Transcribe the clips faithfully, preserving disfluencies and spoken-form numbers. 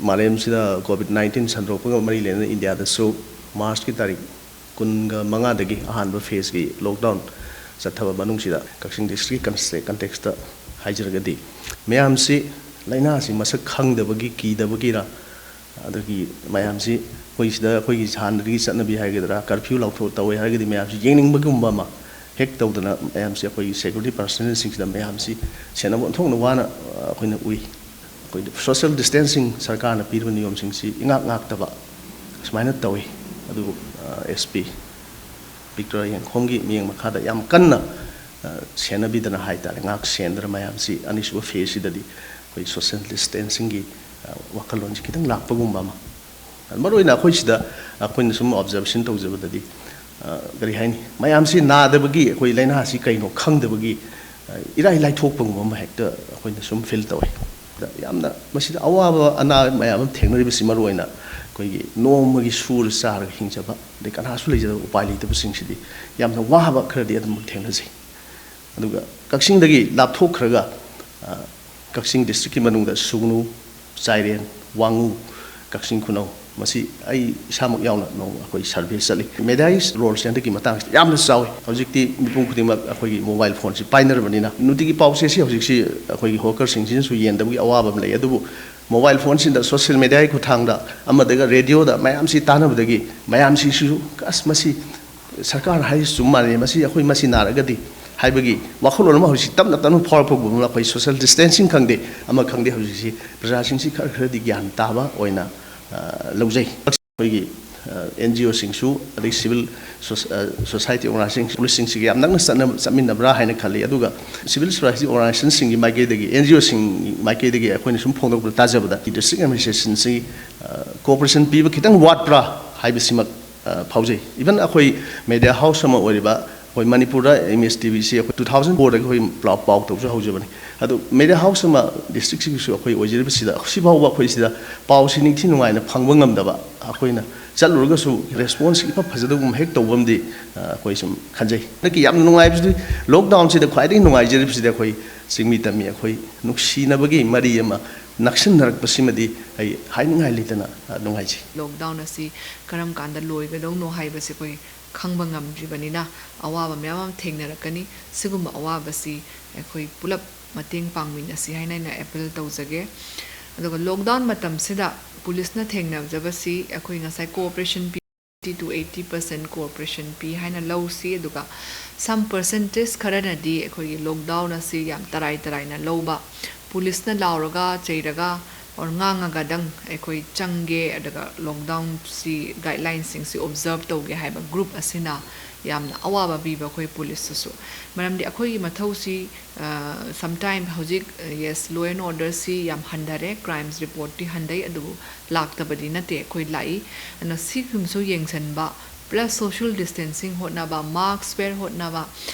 ꯃꯥꯂꯦꯝꯁꯤꯗ COVID nineteen ꯁꯟꯗꯣꯔꯛꯄꯒ ꯃꯔꯤ ꯂꯩꯅꯅ ꯏꯟꯗꯤꯌꯥꯗꯁꯨ ꯃꯥꯔꯆꯀꯤ ꯇꯥꯔꯤꯛ ꯀꯨꯟꯒ ꯃꯉꯥꯗꯒꯤ ꯑꯍꯥꯟꯕ ꯐꯦꯖꯀꯤ ꯂꯣꯛꯗꯥꯎꯟ ꯆꯠꯊꯕ ꯃꯅꯨꯡꯁꯤꯗ ꯀꯛꯆꯤꯡ ꯗꯤꯁꯇ꯭ꯔꯤꯛꯀꯤ ꯀꯟꯁꯦ-, ꯀꯟꯇꯦꯛꯁꯇ ꯍꯥꯏꯖꯔꯒꯗꯤ, ꯃꯌꯥꯝꯁꯤ ꯂꯥꯏꯅꯥꯁꯤ ꯃꯁꯛ ꯈꯪꯗꯕꯒꯤ, ꯀꯤꯗꯕꯒꯤꯔ, ꯑꯗꯒꯤ ꯃꯌꯥꯝꯁꯤ ꯑꯩꯈꯣꯏ ꯁꯤꯗ ꯑꯩꯈꯣꯏꯒꯤ ꯍꯥꯟꯅꯗꯒꯤ ꯆꯠꯅꯕꯤ ꯍꯥꯏꯒꯗ꯭ꯔꯥ, ꯀꯔꯐ꯭ꯌꯨ ꯂꯥꯎꯊꯣꯛ ꯇꯧꯋꯦ ꯍꯥꯏꯔꯒꯗꯤ ꯃꯌꯥꯝꯁꯤ ꯌꯦꯡꯅꯤꯡꯕꯒꯨꯝꯕ ꯑꯃ ꯍꯦꯛ ꯇꯧꯗꯅ, ꯃꯌꯥꯝꯁꯤ ꯑꯩꯈꯣꯏꯒꯤ ꯁꯦꯀ꯭ꯌꯨꯔꯤꯇꯤ ꯄꯥꯔꯁꯅꯦꯜꯁꯤꯡꯁꯤꯗ ꯃꯌꯥꯝꯁꯤ ꯁꯦꯟꯅꯕ ꯑꯣꯟꯊꯣꯛꯅ ꯋꯥꯅ, ꯑ, ꯑꯩꯈꯣꯏꯅ ꯎꯏ꯫ ꯑꯩꯈꯣꯏ ꯁꯣꯁꯤꯌꯦꯜ ꯗꯤꯁꯇꯦꯟꯁꯤꯡ ꯁꯔꯀꯥꯔꯅ ꯄꯤꯔꯤꯕ ꯅꯤꯌꯣꯝꯁꯤꯡꯁꯤ ꯏꯉꯥꯛ ꯉꯥꯛꯇꯕ ꯁꯨꯃꯥꯏꯅ ꯇꯧꯏ꯫ ꯑꯗꯨꯕꯨ, ꯑ, ꯑꯦꯁ ꯄꯤ ꯄꯤꯛꯇ꯭ꯔ ꯌꯦꯡꯈꯣꯝꯒꯤ ꯃꯤꯠꯌꯦꯡ ꯃꯈꯥꯗ ꯌꯥꯝ ꯀꯟꯅ, ꯑ, ꯁꯦꯟꯅꯕꯤꯗꯅ ꯍꯥꯏ ꯇꯥꯔꯦ, ꯉꯥꯛ ꯁꯦꯟꯗꯅ ꯃꯌꯥꯝꯁꯤ ꯑꯅꯤꯁꯨꯕ ꯐꯦꯖꯁꯤꯗꯗꯤ ꯑꯩꯈꯣꯏ ꯁꯣꯁꯤꯌꯦꯜ ꯗꯤꯁꯇꯦꯟꯁꯤꯡꯒꯤ, ꯑ, ꯋꯥꯈꯜꯂꯣꯟꯁꯤ ꯈꯤꯇꯪ ꯂꯥꯛꯄꯒꯨꯝꯕ ꯑꯃ꯫ ꯃꯔꯨꯑꯣꯏꯅ ꯑꯩꯈꯣꯏ ꯁꯤꯗ ꯑꯩꯈꯣꯏꯅ ꯁꯨꯝ ꯑꯣꯕꯖꯔꯕꯦꯁꯟ ꯇꯧꯖꯕꯗꯗꯤ, ꯑ, ꯀꯔꯤ ꯍꯥꯏꯅꯤ, ꯃꯌꯥꯝꯁꯤ ꯅꯥꯗꯕꯒꯤ, ꯑꯩꯈꯣꯏ ꯂꯥꯏꯅꯥꯁꯤ ꯀꯩꯅꯣ ꯈꯪꯗꯕꯒꯤ, ꯑ, ꯏꯔꯥꯏ ꯂꯥꯏꯊꯣꯛꯄꯒꯨꯝꯕ ꯑꯃ ꯍꯦꯛꯇ ꯑꯩꯈꯣꯏꯅ ꯁꯨꯝ ꯐꯤꯜ ꯇꯧꯋꯤ꯫ ꯌꯥꯝꯅ ꯃꯁꯤꯗ ꯑꯋꯥꯕ ꯑꯅꯥꯕ ꯃꯌꯥꯝ ꯑꯃ ꯊꯦꯡꯅꯔꯤꯕꯁꯤ ꯃꯔꯨꯑꯣꯏꯅ ꯑꯩꯈꯣꯏꯒꯤ ꯅꯣꯡꯃꯒꯤ ꯁꯨꯔ ꯆꯥꯔꯒ ꯍꯤꯡꯖꯕ, ꯑꯗꯩ ꯀꯅꯥꯁꯨ ꯂꯩꯖꯗꯕ ꯎꯄꯥꯏ ꯂꯩꯇꯕꯁꯤꯡꯁꯤꯗꯤ ꯌꯥꯝꯅ ꯋꯥꯕ ꯈꯔꯗꯤ ꯑꯗꯨꯝ ꯊꯦꯡꯅꯖꯩ꯫ ꯑꯗꯨꯒ ꯀꯛꯆꯤꯡꯗꯒꯤ ꯂꯥꯞꯊꯣꯛꯈ꯭ꯔꯒ, ꯑ, ꯀꯛꯆꯤꯡ ꯗꯤꯁꯇ꯭ꯔꯤꯛꯀꯤ ꯃꯅꯨꯡꯗ ꯁꯨꯒꯅꯨ, ꯆꯥꯏꯔꯦꯟ, ꯋꯥꯉꯨ, ꯀꯛꯆꯤꯡ ꯈꯨꯅꯧ, ꯃꯁꯤ ꯑꯩ ꯏꯁꯥꯃꯛ ꯌꯥꯎꯅ ꯅꯣꯡꯃ ꯑꯩꯈꯣꯏ ꯁꯔꯚꯦ ꯆꯠꯂꯤ꯫ ꯃꯦꯗꯤꯌꯥꯒꯤ ꯔꯣꯜꯁꯦ ꯍꯟꯗꯛꯀꯤ ꯃꯇꯥꯡꯁꯤꯗ ꯌꯥꯝꯅ ꯆꯥꯎꯏ꯫ ꯍꯧꯖꯤꯛꯇꯤ ꯃꯤꯄꯨꯝ ꯈꯨꯗꯤꯡꯃꯛ ꯑꯩꯈꯣꯏꯒꯤ ꯃꯣꯕꯥꯏꯜ ꯐꯣꯟꯁꯤ ꯄꯥꯏꯅꯔꯕꯅꯤꯅ, ꯅꯨꯡꯇꯤꯒꯤ ꯄꯥꯎ ꯆꯦꯁꯤ ꯍꯧꯖꯤꯛꯁꯤ ꯑꯩꯈꯣꯏꯒꯤ ꯍꯣꯀꯔꯁꯤꯡꯁꯤꯅꯁꯨ ꯌꯦꯟꯗꯕꯒꯤ ꯑꯋꯥꯕ ꯑꯃ ꯂꯩ꯫ ꯑꯗꯨꯕꯨ ꯃꯣꯕꯥꯏꯜ ꯐꯣꯟꯁꯤꯗ ꯁꯣꯁꯤꯌꯦꯜ ꯃꯦꯗꯤꯌꯥꯒꯤ ꯈꯨꯠꯊꯥꯡꯗ ꯑꯃꯗꯒ ꯔꯦꯗꯤꯑꯣꯗ ꯃꯌꯥꯝꯁꯤ ꯇꯥꯟꯅꯕꯗꯒꯤ ꯃꯌꯥꯝꯁꯤꯁꯨ, "ꯑꯁ, ꯃꯁꯤ ꯁꯔꯀꯥꯔꯅ ꯍꯥꯏꯔꯤꯁꯤ ꯆꯨꯝ ꯃꯥꯜꯂꯦ, ꯃꯁꯤ ꯑꯩꯈꯣꯏ ꯃꯁꯤ ꯅꯥꯔꯒꯗꯤ" ꯍꯥꯏꯕꯒꯤ ꯋꯥꯈꯜꯂꯣꯟ ꯑꯃ ꯍꯧꯖꯤꯛ ꯇꯞꯅ ꯇꯞꯅ ꯐꯥꯎꯔꯛꯄꯒꯨꯝꯕ, ꯑꯩꯈꯣꯏ ꯁꯣꯁꯤꯌꯦꯜ ꯗꯤꯁꯇꯦꯟꯁꯤꯡ ꯈꯪꯗꯦ, ꯑꯃ ꯈꯪꯗꯦ, ꯍꯧꯖꯤꯛꯁꯤ ꯄ꯭ꯔꯖꯥꯁꯤꯡꯁꯤ ꯈꯔ ꯈꯔꯗꯤ ꯒ꯭ꯌꯥꯟ ꯇꯥꯕ ꯑꯣꯏꯅ, ꯑ, ꯂꯧꯖꯩ꯫ ꯑꯩꯈꯣꯏꯒꯤ, ꯑ, ꯑꯦꯟ ꯖꯤ ꯑꯣꯁꯤꯡꯁꯨ, ꯑꯗꯩ ꯁꯤꯚꯤꯜ ꯁꯣꯁ-, ꯑ, ꯁꯣꯁꯥꯏꯇꯤ ꯑꯣꯔꯒꯅꯥꯏꯖꯦꯁꯟ, ꯄꯨꯂꯤꯁꯁꯤꯡꯁꯤꯒ ꯌꯥꯝ ꯅꯛꯅ ꯆꯠꯅ-, ꯆꯠꯃꯤꯟꯅꯕ꯭ꯔꯥ ꯍꯥꯏꯅ ꯈꯜꯂꯤ꯫ ꯑꯗꯨꯒ ꯁꯤꯚꯤꯜ ꯁꯣꯁꯥꯏꯇꯤ ꯑꯣꯔꯒꯅꯥꯏꯖꯦꯁꯟꯁꯤꯡꯒꯤ ꯃꯥꯏꯀꯩꯗꯒꯤ, ꯑꯦꯟ ꯖꯤ ꯑꯣꯁꯤꯡ ꯃꯥꯏꯀꯩꯗꯒꯤ ꯑꯩꯈꯣꯏꯅ ꯁꯨꯝ ꯐꯣꯡꯗꯣꯛꯄꯗ ꯇꯥꯖꯕꯗ, ꯗꯤꯁꯇ꯭ꯔꯤꯛ ꯑꯦꯗꯃꯤꯅꯤꯁꯇ꯭ꯔꯦꯁꯟꯁꯤ, ꯑ, ꯀꯣꯑꯣꯄꯔꯦꯁꯟ ꯄꯤꯕ ꯈꯤꯇꯪ ꯋꯥꯠꯄ꯭ꯔꯥ ꯍꯥꯏꯕꯁꯤꯃꯛ, ꯑ, ꯐꯥꯎꯖꯩ꯫ ꯏꯚꯟ ꯑꯩꯈꯣꯏ ꯃꯦꯗꯤꯌꯥ ꯍꯥꯎꯁ ꯑꯃ ꯑꯣꯏꯔꯤꯕ ꯑꯩꯈꯣꯏ ꯃꯅꯤꯄꯨꯔꯗ ꯑꯦꯝ ꯑꯦꯁ ꯇꯤ ꯚꯤꯁꯤ ꯑꯩꯈꯣꯏ ꯇꯨ ꯊꯥꯎꯖꯟ ꯐꯣꯔꯗꯒꯤ ꯑꯩꯈꯣꯏ ꯄꯥꯎ, ꯄꯥꯎ ꯇꯧꯖ ꯍꯧꯖꯕꯅꯤ꯫ ꯑꯗꯨ ꯃꯦꯗꯤꯌꯥ ꯍꯥꯎꯁ ꯑꯃ ꯗꯤꯁꯇ꯭ꯔꯤꯛꯁꯤꯒꯤꯁꯨ ꯑꯩꯈꯣꯏ ꯑꯣꯏꯖꯔꯤꯕꯁꯤꯗ, ꯍꯧꯖꯤꯛꯐꯥꯎꯕ ꯑꯩꯈꯣꯏ ꯁꯤꯗ ꯄꯥꯎꯁꯤ ꯅꯤꯡꯊꯤ ꯅꯨꯡꯉꯥꯏꯅ ꯐꯪꯕ ꯉꯝꯗꯕ, ꯑꯩꯈꯣꯏꯅ ꯆꯠꯂꯨꯔꯒꯁꯨ ꯔꯦꯁꯄꯣꯟꯁ ꯏꯐ ꯐꯖꯗꯕꯒꯨꯝꯕ ꯍꯦꯛ ꯇꯧꯕ ꯑꯃꯗꯤ, ꯑ, ꯑꯩꯈꯣꯏ ꯁꯨꯝ ꯈꯟꯖꯩ꯫ ꯍꯟꯗꯛꯀꯤ ꯌꯥꯝꯅ ꯅꯨꯡꯉꯥꯏꯕꯁꯤꯗꯤ, ꯂꯣꯛꯗꯥꯎꯟꯁꯤꯗ ꯈ꯭ꯋꯥꯏꯗꯒꯤ ꯅꯨꯡꯉꯥꯏꯖꯔꯤꯕꯁꯤꯗꯤ ꯑꯩꯈꯣꯏ ꯆꯤꯡꯃꯤ ꯇꯝꯃꯤ ꯑꯩꯈꯣꯏ ꯅꯨꯡꯁꯤꯅꯕꯒꯤ ꯃꯔꯤ ꯑꯃ ꯅꯛꯁꯤꯟꯅꯔꯛꯄꯁꯤꯃꯗꯤ ꯑꯩ ꯍꯥꯏꯅꯤꯡꯉꯥꯏ ꯂꯩꯇꯅ, ꯑ, ꯅꯨꯡꯉꯥꯏꯖꯩ꯫ ꯂꯣꯛꯗꯥꯎꯟ ꯑꯁꯤ ꯀꯔꯝ ꯀꯥꯟꯗ ꯂꯣꯏꯒꯗꯧꯅꯣ ꯍꯥꯏꯕꯁꯤ ꯑꯩꯈꯣꯏ ꯈꯪꯕ ꯉꯝꯗ꯭ꯔꯤꯕꯅꯤꯅ, ꯑꯋꯥꯕ ꯃꯌꯥꯝ ꯑꯃ ꯊꯦꯡꯅꯔꯛꯀꯅꯤ꯫ ꯁꯤꯒꯨꯝꯕ ꯑꯋꯥꯕꯁꯤ ꯑꯩꯈꯣꯏ ꯄꯨꯂꯞ ꯃꯇꯦꯡ ꯄꯥꯡꯃꯤꯟꯅꯁꯤ ꯍꯥꯏꯅ ꯑꯩꯅ ꯑꯦꯄꯤꯜ ꯇꯧꯖꯒꯦ꯫ ꯑꯗꯨꯒ ꯂꯣꯛꯗꯥꯎꯟ ꯃꯇꯝꯁꯤꯗ ꯄꯨꯂꯤꯁꯅ ꯊꯦꯡꯅꯖꯕꯁꯤ, ꯑꯩꯈꯣꯏ ꯉꯁꯥꯏ ꯀꯣꯑꯣꯄꯔꯦꯁꯟ ꯄꯤ, ꯇꯨ ꯑꯩꯠꯇꯤ ꯄꯥꯔꯁꯦꯟ ꯀꯣꯑꯣꯄꯔꯦꯁꯟ ꯄꯤ ꯍꯥꯏꯅ ꯂꯧꯁꯤ꯫ ꯑꯗꯨꯒ ꯁꯝ ꯄꯔꯁꯦꯟꯇꯦꯖ ꯈꯔꯅꯗꯤ ꯑꯩꯈꯣꯏꯒꯤ ꯂꯣꯛꯗꯥꯎꯟ ꯑꯁꯤ ꯌꯥꯝ ꯇꯔꯥꯏ ꯇꯔꯥꯏꯅ ꯂꯧꯕ, ꯄꯨꯂꯤꯁꯅ ꯂꯥꯎꯔꯒ ꯆꯩꯔꯒ ꯑꯣꯔ ꯉꯥꯡꯉꯒꯗꯪ ꯑꯩꯈꯣꯏ ꯆꯪꯒꯦ, ꯑꯗꯨꯒ ꯂꯣꯛꯗꯥꯎꯟꯁꯤ ꯒꯥꯏꯗꯂꯥꯏꯟꯁꯤꯡꯁꯤ ꯑꯣꯕꯖꯔꯞ ꯇꯧꯒꯦ ꯍꯥꯏꯕ ꯒ꯭ꯔꯨꯞ ꯑꯁꯤꯅ ꯌꯥꯝꯅ ꯑꯋꯥꯕ ꯄꯤꯕ ꯑꯩꯈꯣꯏ ꯄꯨꯂꯤꯁꯇꯁꯨ꯫ ꯃꯔꯝꯗꯤ ꯑꯩꯈꯣꯏꯒꯤ ꯃꯊꯧꯁꯤ, ꯁꯝꯇꯥꯏꯝ ꯍꯧꯖꯤꯛ, ꯌꯦꯁ, ꯂꯣ ꯑꯦꯟ ꯑꯣꯔꯗꯔꯁꯤ ꯌꯥꯝ ꯍꯟꯊꯔꯦ, ꯀ꯭ꯔꯥꯏꯝꯁ ꯔꯤꯄꯣꯔꯠꯇꯤ ꯍꯟꯊꯩ, ꯑꯗꯨꯕꯨ ꯂꯥꯛꯇꯕꯗꯤ ꯅꯠꯇꯦ, ꯑꯩꯈꯣꯏ ꯂꯥꯛꯏ꯫ ꯑꯗꯨꯅ ꯁꯤꯒꯨꯝꯕꯁꯨ ꯌꯦꯡꯁꯤꯟꯕ, ꯄ꯭ꯂꯁ ꯁꯣꯁꯤꯌꯦꯜ ꯗꯤꯁꯇꯦꯟꯁꯤꯡ ꯍꯣꯠꯅꯕ, ꯃꯥꯛꯁ ꯋꯦꯌꯔ ꯍꯣꯠꯅꯕ,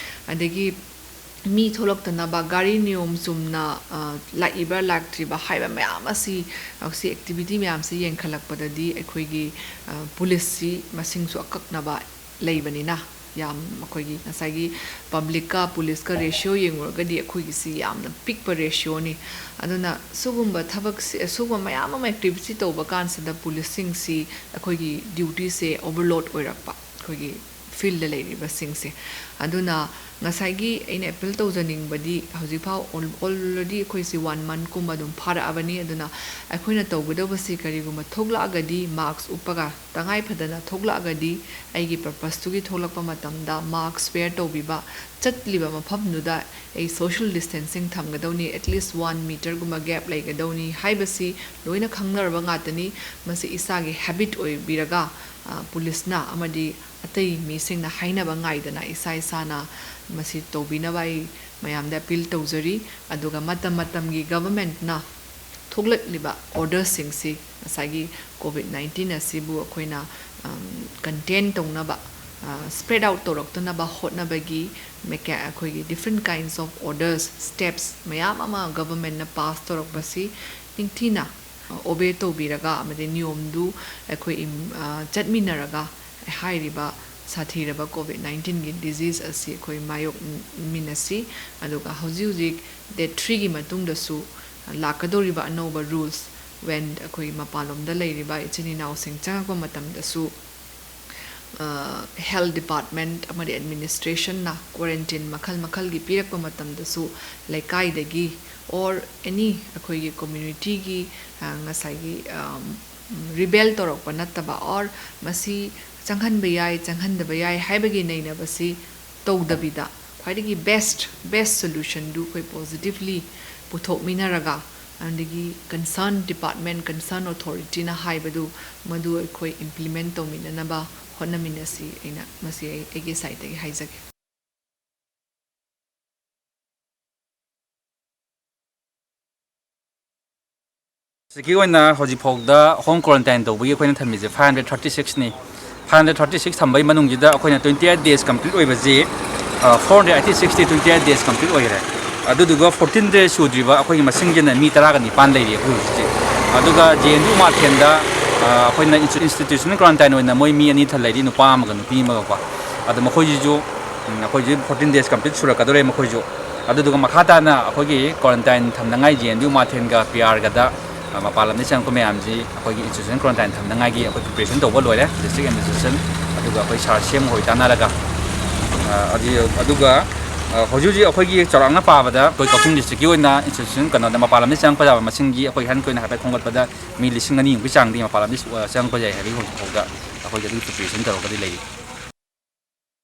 ꯑꯗꯒꯤ ꯃꯤ ꯊꯣꯛꯂꯛꯇꯅꯕ, ꯒꯥꯔꯤ ꯅꯤꯌꯣꯝ ꯆꯨꯝꯅ, ꯑ, ꯂꯥꯛꯏꯕ꯭ꯔꯥ ꯂꯥꯛꯇ꯭ꯔꯤꯕ ꯍꯥꯏꯕ ꯃꯌꯥꯝ ꯑꯁꯤ, ꯑ, ꯁꯤ ꯑꯦꯛꯇꯤꯚꯤꯇꯤ ꯃꯌꯥꯝꯁꯤ ꯌꯦꯡꯈꯠꯂꯛꯄꯗꯗꯤ ꯑꯩꯈꯣꯏꯒꯤ, ꯑ, ꯄꯨꯂꯤꯁꯁꯤ ꯃꯁꯤꯡꯁꯨ ꯑꯀꯛꯅꯕ ꯂꯩꯕꯅꯤꯅ, ꯌꯥꯝ ꯑꯩꯈꯣꯏꯒꯤ ꯉꯁꯥꯏꯒꯤ ꯄꯕ꯭ꯂꯤꯛꯀ ꯄꯨꯂꯤꯁꯀ ꯔꯦꯁꯤꯌꯣ ꯌꯦꯡꯉꯨꯔꯒꯗꯤ ꯑꯩꯈꯣꯏꯒꯤꯁꯤ ꯌꯥꯝꯅ ꯄꯤꯛꯄ ꯔꯦꯁꯤꯌꯣꯅꯤ꯫ ꯑꯗꯨꯅ ꯁꯤꯒꯨꯝꯕ ꯊꯕꯛꯁꯤ, ꯁꯤꯒꯨꯝꯕ ꯃꯌꯥꯝ ꯑꯃ ꯑꯦꯛꯇꯤꯚꯤꯇꯤ ꯇꯧꯕ ꯀꯥꯟꯁꯤꯗ ꯄꯨꯂꯤꯁꯁꯤꯡꯁꯤ ꯑꯩꯈꯣꯏꯒꯤ ꯗ꯭ꯌꯨꯇꯤꯁꯦ ꯑꯣꯚꯔꯂꯣꯗ ꯑꯣꯏꯔꯛꯄ, ꯑꯩꯈꯣꯏꯒꯤ ꯐꯤꯜꯗ ꯂꯩꯔꯤꯕꯁꯤꯡꯁꯦ꯫ ꯑꯗꯨꯅ ꯉꯁꯥꯏꯒꯤ ꯑꯩꯅ ꯑꯦꯄꯤꯜ ꯇꯧꯖꯅꯤꯡꯕꯗꯤ, ꯍꯧꯖꯤꯛꯐꯥꯎ ꯑꯣꯜ-, ꯑꯣꯜꯔꯦꯗꯤ ꯑꯩꯈꯣꯏꯁꯤ ꯋꯥꯟ ꯃꯟꯠꯀꯨꯝꯕ ꯑꯗꯨꯝ ꯐꯥꯔꯛꯑꯕꯅꯤ꯫ ꯑꯗꯨꯅ ꯑꯩꯈꯣꯏꯅ ꯇꯧꯒꯗꯧꯕꯁꯤ, ꯀꯔꯤꯒꯨꯝꯕ ꯊꯣꯛꯂꯛꯑꯒꯗꯤ ꯃꯥꯛꯁ ꯎꯞꯄꯒ, ꯇꯉꯥꯏ ꯐꯗꯅ ꯊꯣꯛꯂꯛꯑꯒꯗꯤ ꯑꯩꯒꯤ ꯄꯔꯄꯁꯇꯨꯒꯤ ꯊꯣꯛꯂꯛꯄ ꯃꯇꯝꯗ ꯃꯥꯛꯁ ꯋꯦꯌꯔ ꯇꯧꯕꯤꯕ, ꯆꯠꯂꯤꯕ ꯃꯐꯝꯗꯨꯗ ꯑꯩ ꯁꯣꯁꯤꯌꯦꯜ ꯗꯤꯁꯇꯦꯟꯁꯤꯡ ꯊꯝꯒꯗꯧꯅꯤ, ꯑꯦꯠꯂꯤꯁ ꯋꯥꯟ ꯃꯤꯇꯔꯒꯨꯝꯕ ꯒꯦꯞ ꯂꯩꯒꯗꯧꯅꯤ ꯍꯥꯏꯕꯁꯤ ꯂꯣꯏꯅ ꯈꯪꯅꯔꯕ ꯉꯥꯛꯇꯅꯤ꯫ ꯃꯁꯤ ꯏꯁꯥꯒꯤ ꯍꯦꯕꯤꯠ ꯑꯣꯏꯕꯤꯔꯒ, ꯑ, ꯄꯨꯂꯤꯁꯅ ꯑꯃꯗꯤ ꯑꯇꯩ ꯃꯤꯁꯤꯡꯅ ꯍꯥꯏꯅꯕ ꯉꯥꯏꯗꯅ ꯏꯁꯥ ꯏꯁꯥꯅ ꯃꯁꯤ ꯇꯧꯕꯤꯅꯕ ꯑꯩ ꯃꯌꯥꯝꯗ ꯑꯄꯤꯜ ꯇꯧꯖꯔꯤ꯫ ꯑꯗꯨꯒ ꯃꯇꯝ ꯃꯇꯝꯒꯤ ꯒꯚꯔꯟꯃꯦꯟꯠꯅ ꯊꯣꯛꯂꯛꯂꯤꯕ ꯑꯣꯔꯗꯔꯁꯤꯡꯁꯤ, ꯉꯁꯥꯏꯒꯤ ꯀꯣꯚꯤꯗ ꯅꯥꯏꯟꯇꯤꯟ ꯑꯁꯤꯕꯨ ꯑꯩꯈꯣꯏꯅ, ꯑꯝ, ꯀꯟꯇꯦꯟ ꯇꯧꯅꯕ, ꯑ, ꯁ꯭ꯄ꯭ꯔꯦꯗ ꯑꯥꯎꯠ ꯇꯧꯔꯛꯇꯅꯕ ꯍꯣꯠꯅꯕꯒꯤ ꯃꯦꯀꯥ-, ꯑꯩꯈꯣꯏꯒꯤ different kinds of orders, steps ꯃꯌꯥꯝ ꯑꯃ ꯒꯚꯔꯟꯃꯦꯟꯠꯅ ꯄꯥꯁ ꯇꯧꯔꯛꯄꯁꯤ ꯅꯤꯡꯊꯤꯅ, ꯑ, ꯑꯣꯕꯦ ꯇꯧꯕꯤꯔꯒ ꯑꯃꯗꯤ ꯅꯤꯌꯣꯝꯗꯨ ꯑꯩꯈꯣꯏ ꯏꯝ-, ꯑ, ꯆꯠꯃꯤꯟꯅꯔꯒ ꯍꯥꯏꯔꯤꯕ ꯁꯥꯊꯤꯔꯕ ꯀꯣꯚꯤꯗ ꯅꯥꯏꯟꯇꯤꯟꯒꯤ ꯗꯤꯖꯤꯖ ꯑꯁꯤ ꯑꯩꯈꯣꯏ ꯃꯥꯌꯣꯛꯃꯤꯟꯅꯁꯤ꯫ ꯑꯗꯨꯒ ꯍꯧꯖꯤꯛ ꯍꯧꯖꯤꯛ ꯗꯦꯠ ꯊ꯭ꯔꯤꯒꯤ ꯃꯇꯨꯡꯗꯁꯨ, ꯂꯥꯛꯀꯗꯧꯔꯤꯕ ꯑꯅꯧꯕ rules, when ꯑꯩꯈꯣꯏ ꯃꯄꯥꯟꯂꯣꯝꯗ ꯂꯩꯔꯤꯕ ꯏꯆꯤꯟ ꯏꯅꯥꯎꯁꯤꯡ ꯆꯪꯉꯛꯄ ꯃꯇꯝꯗꯁꯨ, health department ꯑꯃꯗꯤ administrationꯅ quarantine ꯃꯈꯜ ꯃꯈꯜꯒꯤ ꯄꯤꯔꯛꯄ ꯃꯇꯝꯗꯁꯨ, ꯂꯩꯀꯥꯏꯗꯒꯤ or any ꯑꯩꯈꯣꯏꯒꯤ communityꯒꯤ, ꯑ, ꯉꯁꯥꯏꯒꯤ, ꯑꯝ, rebel ꯇꯧꯔꯛꯄ ꯅꯠꯇꯕ, or ꯃꯁꯤ ꯆꯪꯍꯟꯕ ꯌꯥꯏ, ꯆꯪꯍꯟꯗꯕ ꯌꯥꯏ ꯍꯥꯏꯕꯒꯤ ꯅꯩꯅꯕꯁꯤ ꯇꯧꯗꯕꯤꯗ, ꯈ꯭ꯋꯥꯏꯗꯒꯤ best, best solutionꯗꯨ ꯑꯩꯈꯣꯏ positively ꯄꯨꯊꯣꯛꯃꯤꯟꯅꯔꯒ, ꯑꯗꯒꯤ concern department, concern authorityꯅ ꯍꯥꯏꯕꯗꯨ, ꯃꯗꯨ ꯑꯩꯈꯣꯏ implement ꯇꯧꯃꯤꯟꯅꯅꯕ ꯍꯣꯠꯅꯃꯤꯟꯅꯁꯤ, ꯑꯩꯅ ꯃꯁꯤ ꯑꯩ, ꯑꯩꯒꯤ sideꯇꯒꯤ ꯍꯥꯏꯖꯒꯦ꯫ ꯍꯧꯖꯤꯛꯀꯤ ꯑꯣꯏꯅ ꯍꯧꯖꯤꯛ ꯐꯥꯎꯗ home quarantine ꯇꯧꯕꯒꯤ ꯑꯩꯈꯣꯏꯅ ꯊꯝꯃꯤꯁꯦ five hundred thirty sixꯅꯤ꯫ Five hundred thirty six ꯊꯝꯕꯒꯤ ꯃꯅꯨꯡꯁꯤꯗ ꯑꯩꯈꯣꯏꯅ twenty eight days complete ꯑꯣꯏꯕꯁꯤ, ꯑ, four hundred eighty sixꯇꯤ twenty eight days complete ꯑꯣꯏꯈꯔꯦ꯫ ꯑꯗꯨꯗꯨꯒ fourteen days ꯁꯨꯗ꯭ꯔꯤꯕ ꯑꯩꯈꯣꯏꯒꯤ ꯃꯁꯤꯡꯁꯤꯅ ꯃꯤ ꯇꯔꯥꯒ ꯅꯤꯄꯥꯟ ꯂꯩꯔꯤ ꯑꯩꯈꯣꯏ ꯍꯧꯖꯤꯛ ꯍꯧꯖꯤꯛ꯫ ꯑꯗꯨꯒ ꯖꯦ ꯑꯦꯟ ꯌꯨ ꯎꯃꯥꯊꯦꯟꯗ, ꯑ, ꯑꯩꯈꯣꯏꯅ institu-, institutional quarantine ꯑꯣꯏꯅ ꯃꯣꯏ ꯃꯤ ꯑꯅꯤ ꯊ-, ꯂꯩꯔꯤ, ꯅꯨꯄꯥ ꯑꯃꯒ ꯅꯨꯄꯤ ꯑꯃꯒꯀꯣ꯫ ꯑꯗꯣ ꯃꯈꯣꯏꯁꯤꯁꯨ, ꯎꯝ, ꯑꯩꯈꯣꯏꯁꯨ fourteen days complete ꯁꯨꯔꯛꯀꯗꯧꯔꯦ ꯃꯈꯣꯏꯁꯨ꯫ ꯑꯗꯨꯗꯨꯒ ꯃꯈꯥ ꯇꯥꯅ ꯑꯩꯈꯣꯏꯒꯤ quarantine ꯊꯝꯅꯉꯥꯏ ꯖꯦ ꯑꯦꯟ ꯌꯨ ꯎꯃꯥꯊꯦꯟꯒ ꯄꯤ ꯑꯥꯔꯒꯗ, ꯑ, ꯃꯄꯥꯟ ꯂꯝꯗꯒꯤ ꯆꯪꯉꯛꯄ ꯃꯌꯥꯝꯁꯤ ꯑꯩꯈꯣꯏꯒꯤ institutional quarantine ꯊꯝꯅꯉꯥꯏꯒꯤ ꯑꯩꯈꯣꯏ preparation ꯇꯧꯕ ꯂꯣꯏꯔꯦ, district administration ꯑꯗꯨꯒ ꯑꯩꯈꯣꯏ ꯁꯥꯔ ꯁꯤ ꯑꯦꯝ ꯍꯣꯏ ꯇꯥꯟꯅꯔꯒ꯫ ꯑ, ꯑꯗꯨ-, ꯑꯗꯨꯒ, ꯑ, ꯍꯧꯖꯤꯛ ꯍꯧꯖꯤꯛ ꯑꯩꯈꯣꯏꯒꯤ ꯆꯥꯎꯔꯥꯛꯅ ꯄꯥꯕꯗ ꯑꯩꯈꯣꯏ ꯀꯛꯆꯤꯡ districtꯀꯤ ꯑꯣꯏꯅ institution, ꯀꯩꯅꯣꯗ, ꯃꯄꯥꯟ ꯂꯝꯗꯒꯤ ꯆꯪꯉꯛꯄ ꯌꯥꯕ ꯃꯁꯤꯡꯒꯤ ꯑꯩꯈꯣꯏ ꯍꯟ ꯑꯣꯏꯅ ꯍꯥꯏꯐꯦꯠ ꯈꯣꯝꯒꯠꯄꯗ ꯃꯤ ꯂꯤꯁꯤꯡ ꯑꯅꯤꯃꯨꯛꯀꯤ ꯆꯥꯡꯗꯤ ꯃꯄꯥꯟ ꯂꯝꯗꯒꯤ, ꯑ, ꯆꯪꯉꯛꯄ ꯌꯥꯏ ꯍꯥꯏꯕꯒꯤ ꯍꯧꯖꯤꯛ ꯐꯥꯎꯗ ꯑꯩꯈꯣꯏꯒꯤ ꯑꯗꯨꯒꯤ preparation ꯇꯧꯔꯒꯗꯤ ꯂꯩꯔꯤ꯫